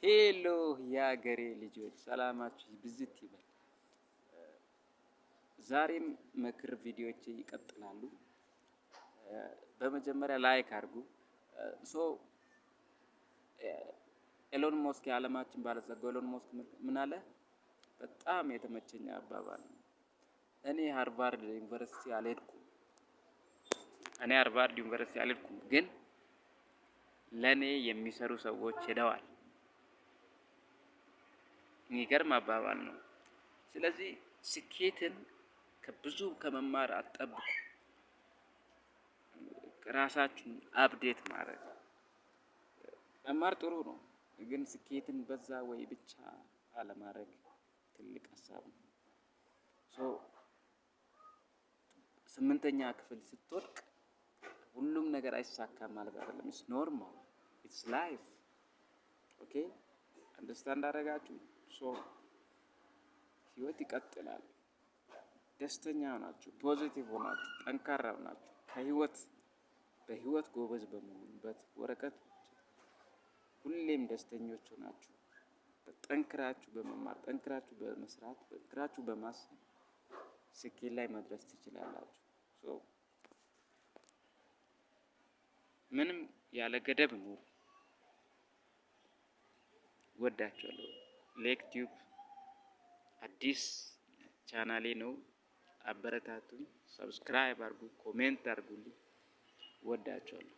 Hello የሀገሬ ልጆች፣ ሰላማችሁ ብዝት ይበል። ዛሬም ምክር ቪዲዮዎች ይቀጥላሉ። በመጀመሪያ like አድርጉ። So ኤሎን ሞስክ፣ የዓለማችን ባለጸጋው ኤሎን ሞስክ ምን አለ? በጣም የተመቸኝ አባባል ነው። እኔ ሃርቫርድ ዩኒቨርሲቲ አልሄድኩም። እኔ ሃርቫርድ ዩኒቨርሲቲ አልሄድኩም፣ ግን ለእኔ የሚሰሩ ሰዎች ሄደዋል። የሚገርም አባባል ነው። ስለዚህ ስኬትን ከብዙ ከመማር አትጠብቁ። ራሳችሁን update ማድረግ፣ መማር ጥሩ ነው፣ ግን ስኬትን በዛ ወይ ብቻ አለማድረግ ትልቅ ሀሳብ ነው። So ስምንተኛ ክፍል ስትወድቅ ሁሉም ነገር አይሳካም ማለት አይደለም። It's normal, it's life, okay? Understand አደረጋችሁ? So ህይወት ይቀጥላል። ደስተኛ ሆናችሁ፣ positive ሆናችሁ፣ ጠንካራ ሆናችሁ፣ ከህይወት በህይወት ጎበዝ በመሆን ወረቀት ሁሌም ደስተኞች ሆናችሁ፣ ጠንክራችሁ በመማር፣ ጠንክራችሁ በመስራት፣ ጠንክራችሁ በማሰብ ስኬት ላይ መድረስ ትችላላችሁ። So ምንም ያለ ገደብ ኑሩ። ወዳችኋለሁ። ሌክ ቲዩብ አዲስ ቻናሌ ነው። አበረታቱኝ። Subscribe አድርጉ፣ comment አድርጉልኝ። ወዳችኋለሁ።